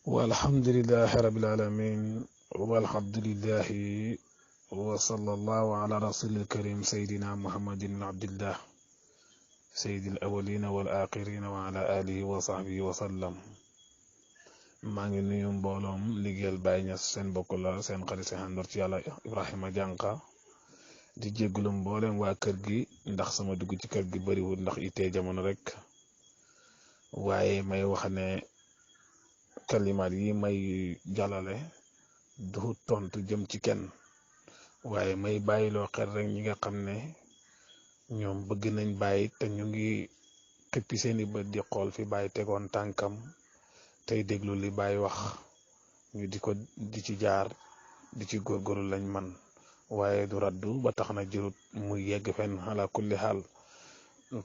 والحمد لله رب العالمين والحمد لله وصلى الله على رسول الكريم سيدنا محمد بن عبد الله سيد الأولين والآخرين وعلى آله وصحبه وسلم. maa ngi nuyu mbooloom liggéeyal Baye Niass seen bokk la seen xarit seen àndoor ci yàlla Ibrahima Jànqa di jégalu mbooleem waa kër gi ndax sama dugg ci kër gi bariwul ndax itee jamono rek, waaye may wax ne kalimaat yi may jàllale du tontu jëm ci kenn, waaye may bàyyiloo xel rek ñi nga xam ne ñoom bëgg nañ bàyyi te ñu ngi xippi seeni bët di xool fi bàyyi tegoon tànkam tey déglu li bàyyi wax ñu di ci jaar di ci góorgóorlu lañ man, waaye du raddu ba tax na jërut muy yegg fenn. ala kulli xaal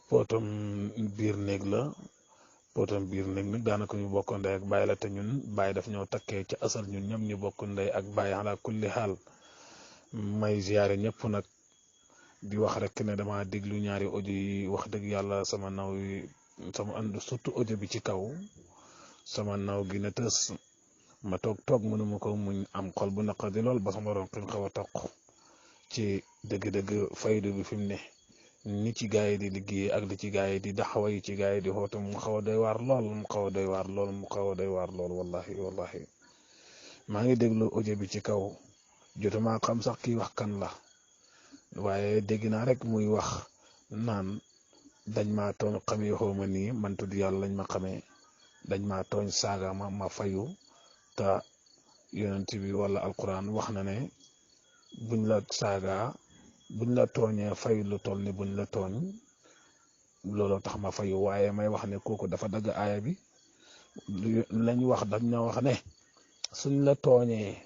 pootam biir néeg la, pootam biir néeg nag daanaka ñu bokk ndey ak bàyyi la, te ñun bàyyi daf ñoo takkee ca asal ñun ñoom ñu bokk ndey ak bàyyi. ala kulli xaal may ziyaare ñëpp nag di wax rek ne dama déglu ñaari audio yi, wax dëgg yàlla sama naw yi sama ànd surtout audio bi ci kaw sama naw gi na tës ma toog mënuma ko muñ, am xol bu naqadi lool ba sama ronqin xaw a toq ci dëgg-dëgg faydu bi fi mu ne ni ci gaay yi di liggéey ak li ci gaay yi di daxawa yi ci gaay yi di xoote mu xaw a doy waar lool wallahi maa ngi déglu audio bi ci kaw, jotuma xam sax kii wax kan la, waaye dégg naa rek muy wax naan dañ ma tooñ xamee xooma nii man tudd yàlla lañ ma xamee, dañ ma tooñ saaga ma fayu, te yonent bi wala alquran wax na ne buñ la saaga buñ la tooñee fayu lu toll ni buñ la tooñ, looloo tax ma fayu. waaye may wax ne kooku dafa dagg aaya bi. lañ wax dañ na wax ne suñ la tooñee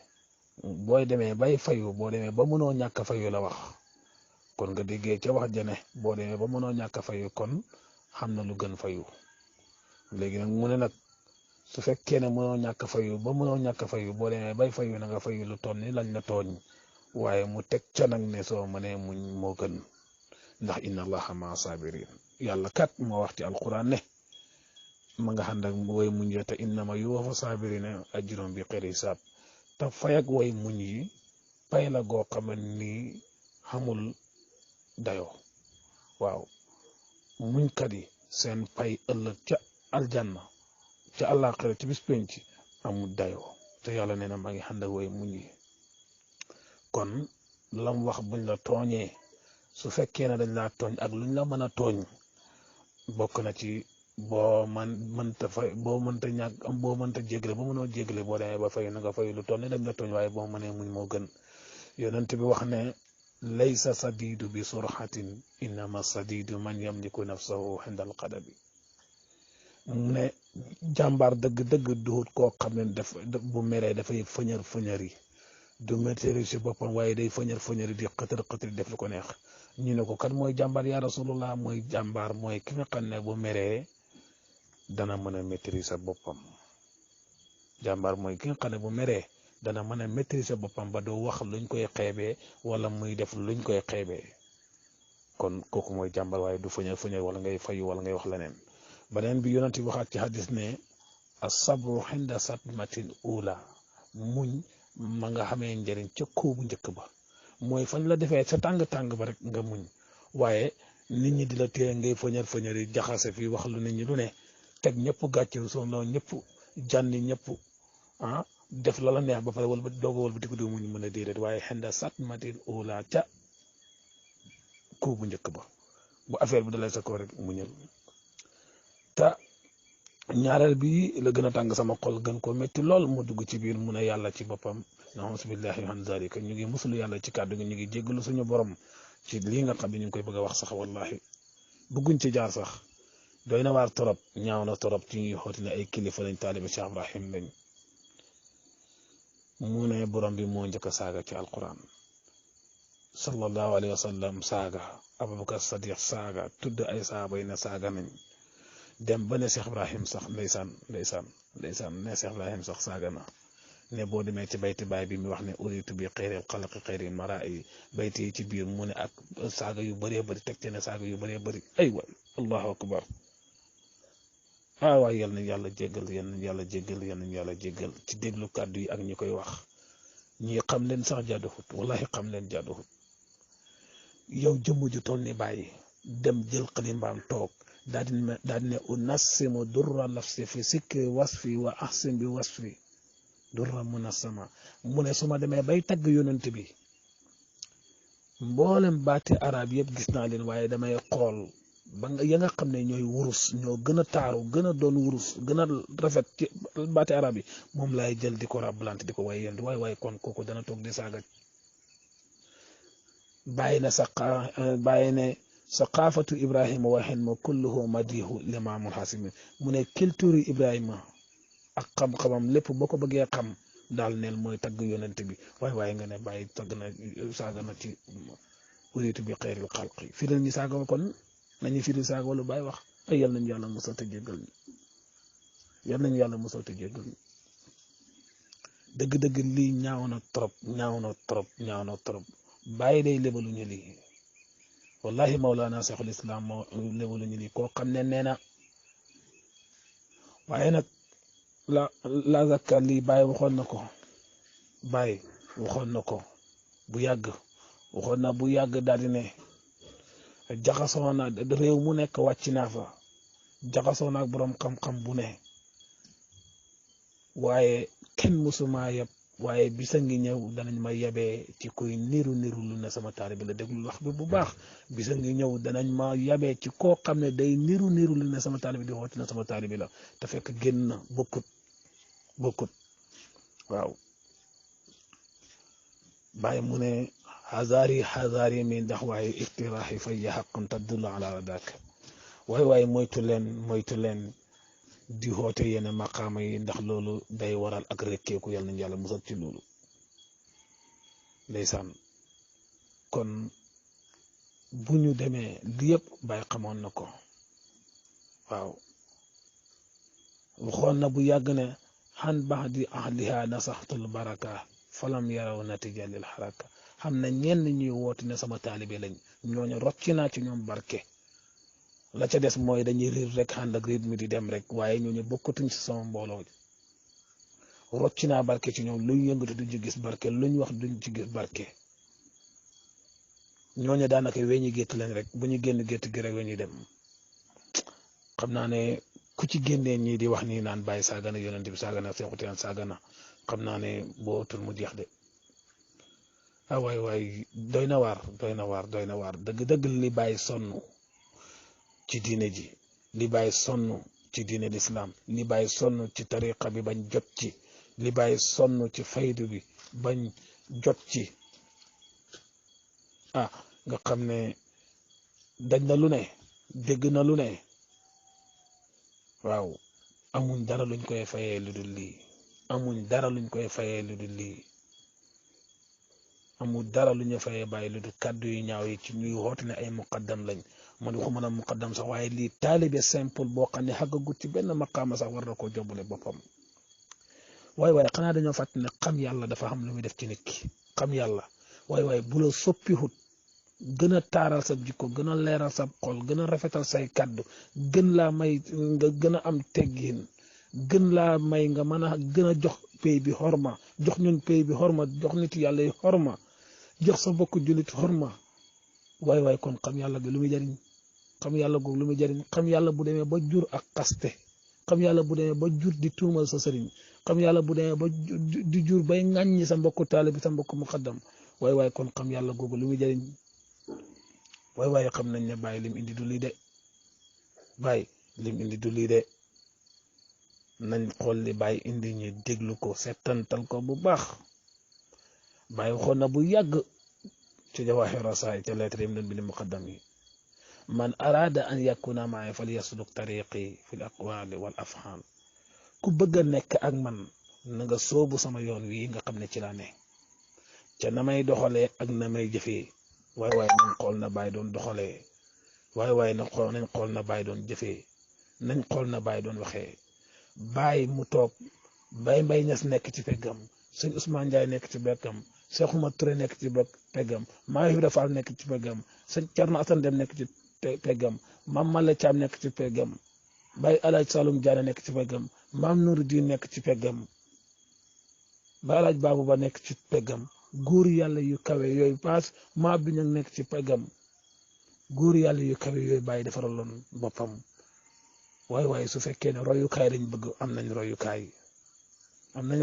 booy demee bay fayu, boo demee ba mënoo ñàkk fayu la wax, kon nga déggee ca wax jane boo demee ba mënoo ñàkk fayu kon xam na lu gën fayu. léegi nag mu ne nag su fekkee ne mënoo ñàkk fayu ba mënoo ñàkk fayu, boo demee bay fayu na nga fayu lu toll ni lañ la tooñ, waaye mu teg ca nag ne soo mënee muñ moo gën, ndax inna allaha maa sabirin. yàlla kat moo wax ci alquran ne ma nga xam nag way muñ yi te innama yuwaffa sabirina ajrum bi xayri hisaab, te fay ak way muñ yi pay la goo xaman ni xamul dayo. waaw muñkat yi seen pay ëllëg ca aljanna ca àllaaxira ci bis penc amul dayoo, te yàlla nee na maa ngi ànd ak way muñ yi. kon lam wax buñ la tooñee, su fekkee ne dañ laa tooñ ak luñ la mën a tooñ, bokk na ci boo mënta ñàkk boo mënta jégle ba mënoo jégle, boo demee ba fayu na nga fayu lu toll ni dañ la tooñ, waaye boo mënee muñ moo gën. yonent bi wax ne laysa sadidu bi surxatin innama sadidu man yamliku nafsahu indal qadabi. mu ne jàmbaar dëgg-dëgg duhut koo xam ne bu meree dafay fëñër yi, du maîtriser boppam, waaye day fëñër di xëtër def lu ko neex. ñu ne ko kan mooy jàmbaar ya rasulullah? mooy jàmbaar mooy ki nga xam ne bu meree dana mën a maîtriser boppam. jàmbaar mooy ki nga xam ne bu meree dana mën a maîtriser boppam ba du wax luñ koy xeebee wala muy def luñ koy xeebee. kon kooku mooy jàmbaar, waaye du fëñër wala ngay fayu wala ngay wax leneen. beneen bi yonent bi waxaat ci hadis ne as-sabru inda sadmatil ula, muñ ma nga xamee njëriñ ca koo bu njëkk ba, mooy fañ la defee sa tàng ba rek nga muñ, waaye nit ñi di la téye ngay fëñër yi jaxase fii wax lu nit ñi lu ne, teg ñëpp gàcce soo noo ñëpp jànni ñëpp def la neex ba pare wala doog a wal ba di ko di muñ mën a déedéet, waaye inda sadmatil ula ca koo bu njëkk ba, bu affaire bi dalay sa kaw rek muñal. te ñaareel bi la gën a tàng sama xol gën koo métti lool mu dugg ci biir mu ne yàlla ci boppam na'uuzu billahi min zaalika, ñu ngi musulu yàlla ci kàddu gi, ñu ngi jéggalu suñu borom ci lii nga xam ne ñu ngi koy bëgg a wax sax, wallahi bëgguñ ci jaar sax. doy na waar torop, ñaaw na torop ci ñuy xooti ne ay kilifa lañ, taalibe Cheikh Ibrahim lañ. mu ne borom bi moo njëkk a saaga ci alquran, sallallahu alayhi wa sallam saaga, Abubakar Sadiq saaga, tudd ay saaba yi ne saaga nañ, dem ba ne Cheikh Ibrahim sax ndeysaan ne Cheikh Ibrahim sax saaga na. ne boo demee ci bayti baay bi mi wax ne uritu bi xayril xalqi xayril maraa'i, bayti yi ci biir mu ne ak saaga yu bëree bëri, teg ci ne saaga yu bëree bëri. ay waay allahu akbar waaye yal nañ yàlla jéggal yal nañ yàlla jéggal yal nañ yàlla jéggal ci déglu kàddu yi ak ñi koy wax ñi xam leen sax jaaduwut wallahi xam leen jaaduwut yow jëmm ju toll ni bàyyi dem jël xalimbaam toog daal di ne unassimu durra nafsi fi sikri wasfi wa ahsin bi wasfi durra munassama mu ne su ma demee bay tagg yonent bi mboolem baati arab yëpp gis naa leen waaye damay xool ba nga ya nga xam ne ñooy wurus ñoo gën a taaru gën a doon wurus gën a rafet ci baati arab yi moom laay jël di ko rabbalante di ko waaye yéen waaye kon kooku dana toog di saaga bàyyi ne saqaafatu ibrahima waxen ma kulluhu madihu limaamul xasimin mu ne culture ibrahima ak xam-xamam lépp boo ko bëggee xam daal neel mooy tagg yonent bi waaye nga ne bàyyi tagg na saaga na ci uriitu bi xeyril xalqi firil ñi saaga kon nañu firil saaga wala bàyyi wax ay yal nañu yàlla musal te jéggal ñi yal nañu yàlla musal te jéggal ñi dëgg-dëgg lii ñaaw na trop bàyyi day lébaluñu lii wallahi Mawlana Cheikhul Islam moo lébaluñu lii koo xam ne nee na waaye nag la zakka lii bàyyi waxoon na ko bu yàgg daal di ne jaxasoo na réew mu nekk wàcc naa fa jaxasoo na ak borom xam-xam bu ne waaye kenn musuma yeb waaye bisa ngi ñëw danañ ma yebee ci kuy niru lu ne sama taalibe la déglu wax bi bu baax bisa ngi ñëw danañ ma yebee ci koo xam ne day niru lu ne sama taalibe di xooti na sama taalibe la te fekk génn na bokkut waaw bàyyi mu ne xazaari min ndax waaye iftiraaxi fay xaqan tadullu ala radak waaye moytu leen di xoote yenn maqaama yi ndax loolu day waral ak rekkeeku yàlla nañ yàlla musal ci loolu ndeysaan kon bu ñu demee li yëpp bàyyi xamoon na ko waaw waxoon na bu yàgg ne xan bax di ahliha nasaxtul baraka falam yaraw natija lil xaraka xam na ñenn ñuy woote ne sama taalibe lañ ñooñu rocci naa ci ñoom barke la ca des mooy dañuy riir rek ànd ak rythme di dem rek waaye ñooñu bokkatuñ ci sama mbooloo rocci naa barke ci ñoom luñ yëngatu duñ ci gis barke luñ wax duñ ci gis barke ñooñu daanaka weñi gétt lañ rek bu ñu génn gétt gi rek weñi dem xam naa ne ku ci génnee ñii di wax nii naan bàyyi saaga na yonent bi saaga na Seexu Tijaan saaga na xam naa ne boo tul mu jeex de waay doy na waar dëgg li bàyyi sonn ci diine ji li bàyyi sonn ci diine l'islam li bàyyi sonn ci tariqa bi bañ jot ci li bàyyi sonn ci faydu bi bañ jot ci nga xam ne dañ na lu ne dégg na lu ne waaw amuñ dara luñ koy fayee lu dul lii amul dara lu ñu fayee bàyyi lu dul kàddu yu ñaaw yi ci ñuy woote ne ay muqaddam lañ man waxuma na muqaddam sax waaye lii taalibe simple boo xam ne xàggagut ci benn maqaama sax war na koo jombale boppam waaye xanaa dañoo fàtte ne xam yàlla dafa xam lu muy def ci nit ki xam yàlla waaye bu la soppihut gën a taaral sa jikko gën a leeral sa xol gën a rafetal say kàddu gën laa may nga gën a am teggin gën laa may nga mën a gën a jox pay bi xorma jox ñun pay bi xorma jox nit yàlla yi xorma jox sa bokk jullit xorma waaye kon xam yàlla gi lu muy jariñ xam yàlla googu lu muy jariñ xam yàlla bu demee ba jur ak xaste xam yàlla bu demee ba jur di tuumal sa sëriñ xam yàlla bu demee ba di jur bay ŋàññi sa mbokku taalibi sa mbokku muqaddam waaye kon xam yàlla googu lu muy jariñ waaye xam nañ ne bàyyi lim indi du lii de nañ xool li bàyyi indi ñi déglu ko settantal ko bu baax bàyyi waxoon na bu yàgg ci Jawahir Rasaa'il ca lettre yi mu doon bind muqaddam yi man araada an yakuna maay fal yasluk tariqi fi l aqwali wal af'al ku bëgg a nekk ak man na nga soobu sama yoon wi nga xam ne ci laa ne ca na may doxalee ak na may jëfee waaye nañ xool na bàyyi doon doxalee waaye nañ xool na bàyyi doon jëfee nañ xool na bàyyi doon waxee bàyyi mu toog Baye Mbaye Niass nekk ci peggam sëñ Ousmane Ndiaye nekk ci peggam Cheikh Oumar Touré nekk ci peggam Maam Ibra Fall nekk ci peggam sëñ Thierno Assane Deme nekk ci peggam Mame Malla Thiam nekk ci peggam Baye Alaaj Saloum Diané nekk ci peggam Maam Nuruddin nekk ci peggam Baye Alaaj Baabu Ba nekk ci peggam góor yàlla yu kawe yooyu paas maa bi ñu nekk ci peggam góor yàlla yu kawe yooyu bàyyi defaraloon boppam waaye su fekkee ne royukaay lañ bëgg am nañ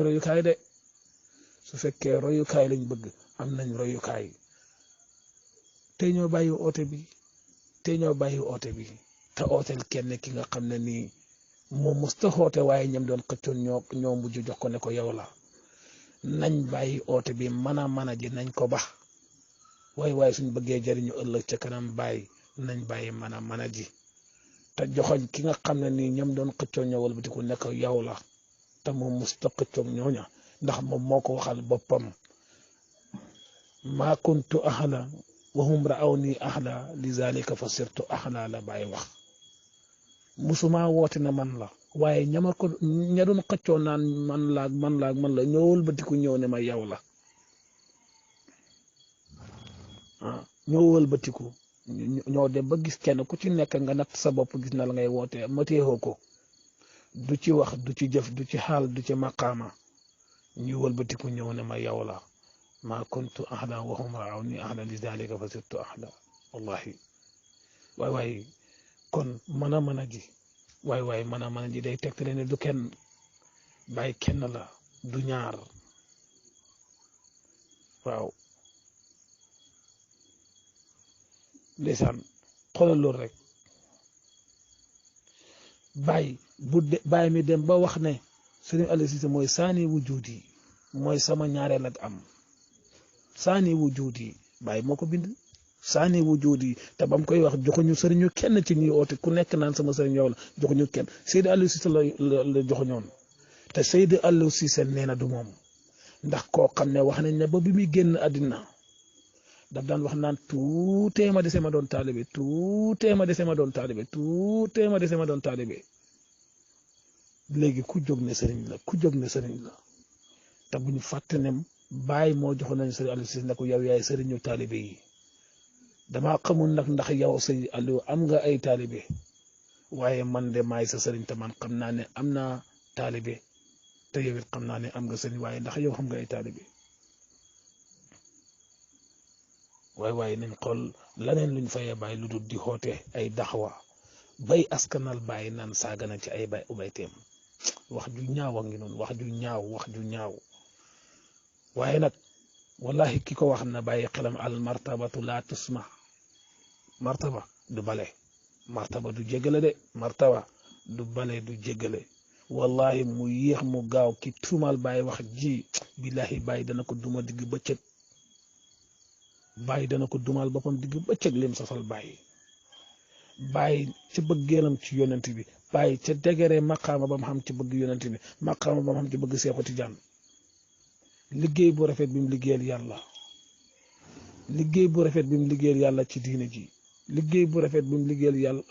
royukaay de su fekkee royukaay lañ bëgg am nañ royukaay te ñoo bàyyi oote bi te ooteel kenn ki nga xam ne nii moom musta xoote waaye ñam doon xëccoon ñoo mujj jox ko ne ko yow la nañ bàyyi oote bi mën a ji nañ ko ba waaye suñ bëggee jëriñu ëllëg ca kanam bàyyi nañ bàyyi mën a ji te joxoñ ki nga xam ne nii ñam doon xëccoon ñëwal bi ku nekk yow la te moom musta xëccoon ñooña ndax moom moo ko waxal boppam maa kuntu ahla wa hum ra'awni ahla lizalika fa sirtu ahla la bàyyi wax musuma woote na man la waaye ña doon xëccoo naan man la ñëwul ba tiku ñëw ne ma yow la ñëwul ba tiku ñoo dem ba gis kenn ku ci nekk nga natt sa bopp gis na la ngay woote ma teexoo ko du ci wax du ci jëf du ci xaal du ci maqaama ñu wëlbatiku ñëw ne ma yow la ma kuntu ahla wa hum ra'awni ahla li dalika fa sirtu ahla wallahi waay kon mën a ji waay mën a ji day tegtale ne du kenn bàyyi kenn la du ñaar waaw ndeysaan xoolal loolu rek bàyyi mi dem ba wax ne Serigne Aliou Cissé mooy saani wujudi mooy sama ñaareel ak am saani wujudi bàyyi moo ko bind saani wujudi te bam koy wax joxuñu sëriñu kenn ci ñuy oote ku nekk naan sama sëriñ yow la joxuñu kenn Seydi Aliou Cissé la joxuñoon te Seydi Aliou Cissé nee na du moom ndax koo xam ne wax nañ ne ba bi muy génn àddina daf daan wax naan tuutee ma dese ma doon taalibe léegi ku jóg ne sëriñ la te bu ñu fàtte ne bàyyi moo joxoon nañu sëriñ Aliou Cissé ne ko yow yaay sëriñu taalibe yi damaa xamul nag ndax yow sëriñ Aliou am nga ay taalibe waaye man de maay sa sëriñ te man xam naa ne am naa taalibe te yow it xam naa ne am nga sëriñ waaye ndax yow xam nga ay taalibe waaye nañ xool laneen luñ fayee bàyyi lu dul di xoote ay daxwa bay askanal bàyyi naan saaga na ci ay bay ubayteem wax ju ñaaw a ngi noonu wax ju ñaaw waaye nag wallahi ki ko wax na bàyyi xelam al martabatu la tusma martaba du bale martaba du jéggale de martaba du bale du jéggale wallahi mu yéex mu gaaw ki tuumal bàyyi wax ji billahi bàyyi dana ko duma digg bëccëg bàyyi dana ko dumal boppam digg bëccëg lim sosal bàyyi ca bëggeelam ci yonent bi bàyyi ca degere maqaama ba mu xam ci bëgg yonent bi maqaama ba mu xam ci bëgg Seexu Tijaan liggéey bu rafet bi mu liggéeyal yàlla ci diine ji liggéey bu rafet bi mu liggéeyal yàlla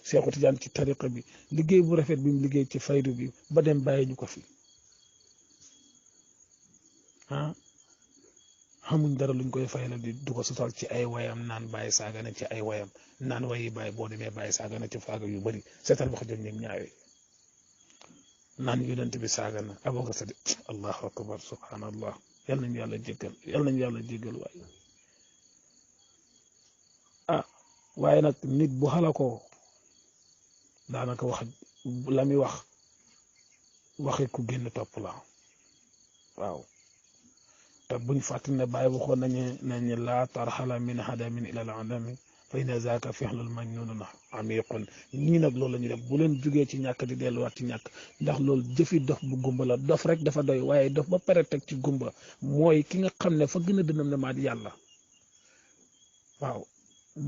Seexu Tijaan ci tariqa bi liggéey bu rafet bi mu liggéey ci faydu bi ba dem bàyyi ñu ko fi xamuñ dara luñ koy fayal di du ko sosal ci ay wayam naan bàyyi saaga na ci ay wayam naan wayi bàyyi boo demee bàyyi saaga na ci faaga yu bëri seetal wax jot ñoom ñaawee naan yonent bi saaga na aboka sadi allahu akbar subhanallah yal nañu yàlla jéggal waaye waaye nag nit bu xala ko daanaka wax la muy wax waxi ku génn topp la waaw te buñ fàttali ne bàyyi waxoon nañu laa tarxala min hadamin ila al adami fa inna zaaka fixlul majnunun amiqun ñii nag loolu la ñu def bu leen jugee ci ñàkk di delluwaat ci ñàkk ndax loolu jëfi dof bu gumba la dof rek dafa doy waaye dof ba pare teg ci gumba mooy ki nga xam ne fa gën a dënam ne maat yàlla waaw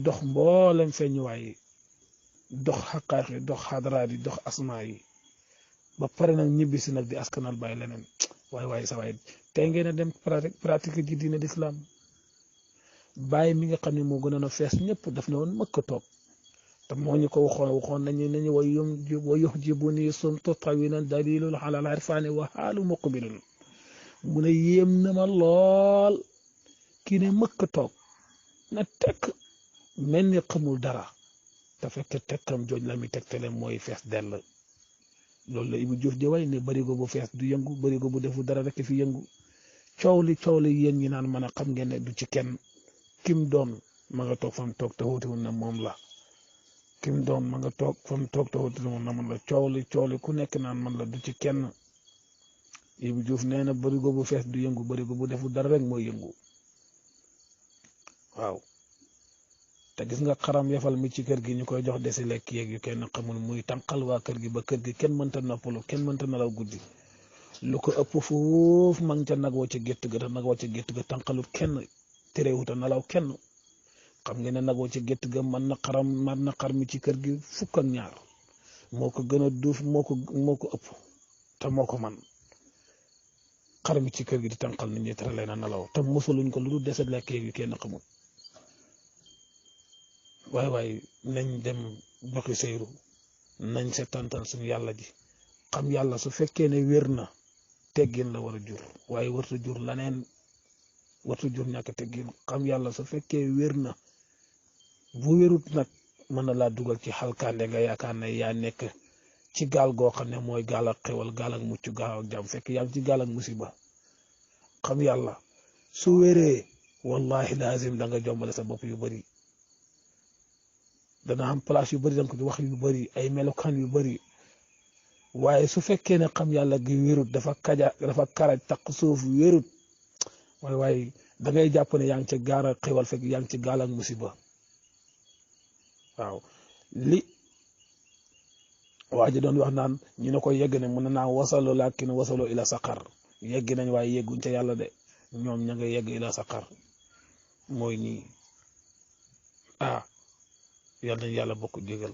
dox mboolem feeñuwaay yi dox xaqaax yi dox xadaraat yi dox asmaa yi ba pare nag ñibbisi nag di askanal bàyyi leneen waaye sa waay tey ngeen a dem pratique ji diine l'islam bàyyi mi nga xam ne moo gënoon a fees ñëpp daf ne woon mëkk toog te moo ñu ko waxoon nañu wa yuxjibuni sumtu tawilan dalilul alal irfani wa xaalu muqbilun mu ne yéem na ma lool kii ne mëkk toog na tekk mel ni xamul dara te fekk tekkam jooj la mi tegtale mooy fees dell. loolu la Ibou Diouf di way ne barigo bu fees du yëngu, barigo bu defu dara rek fi yëngu. coow li yéen ñi naan mën a xam ngeen ne du ci kenn. kim doon ma nga toog fam toog te wuutiwul na moom la. kim doon ma nga toog fam toog te wuutiwul na moom la. coow li ku nekk naan man la du ci kenn. Ibou Diouf nee na barigo bu fees du yëngu, barigo bu defu dara rek mooy yëngu. waaw te gis nga xaram yafal mi ci kër gi ñu koy jox desi lekk yeeg yu kenn xamul muy tànqal waa kër gi ba kër gi kenn mënta noppalu, kenn mënta nelaw guddi. lu ko ëpp foofu ma ngi ca nag wa ca gétt ga te nag wa ca gétt ga tànqalut kenn terewuta nelaw kenn. xam ngeen ne nag wa ca gétt ga man na xar mi ci kër gi 12 moo ko gën a duuf moo ko ëpp te moo ko man xar mi ci kër gi di tànqal nit ñi tere leen a nelaw te mosaluñ ko lu dul dese lekk yeeg yu kenn xamul. waaye nañ dem doxi seyru, nañ seetantal suñu yàlla ji. xam yàlla su fekkee ne wér na teggin la war a jur, waaye warta jur laneen, warta jur ñàkk teggin. xam yàlla su fekkee wér na, bu wérut nag mën na laa dugal ci xalkaande nga yaakaar ne yaa nekk ci gaal goo xam ne mooy gaal ak xewal, gaal ak mucc, gaal ak jàmm, fekk yaa ngi ci gaal ak musiba. xam yàlla su wéree wallahi lazim da nga jombale sa bopp yu bari. dana am place yu bari danga ko ci wax yu bari, ay melokaan yu bari. waaye su fekkee ne xam yàlla gi wérut, dafa karaj taq suuf wérut, waaye da ngay jàpp ne yaa ngi ci gaal ak xewal fekk yaa ngi ci gaal ak musiba. waaw li waa ji doon wax naan ñu ne ko yegg ne mën na naa wasalu laakin wasalu ila saqar. yegg nañ waaye yegguñ ca yàlla de, ñoom ña nga yegg ila saqar. mooy nii yal nañ yàlla bokk jégal.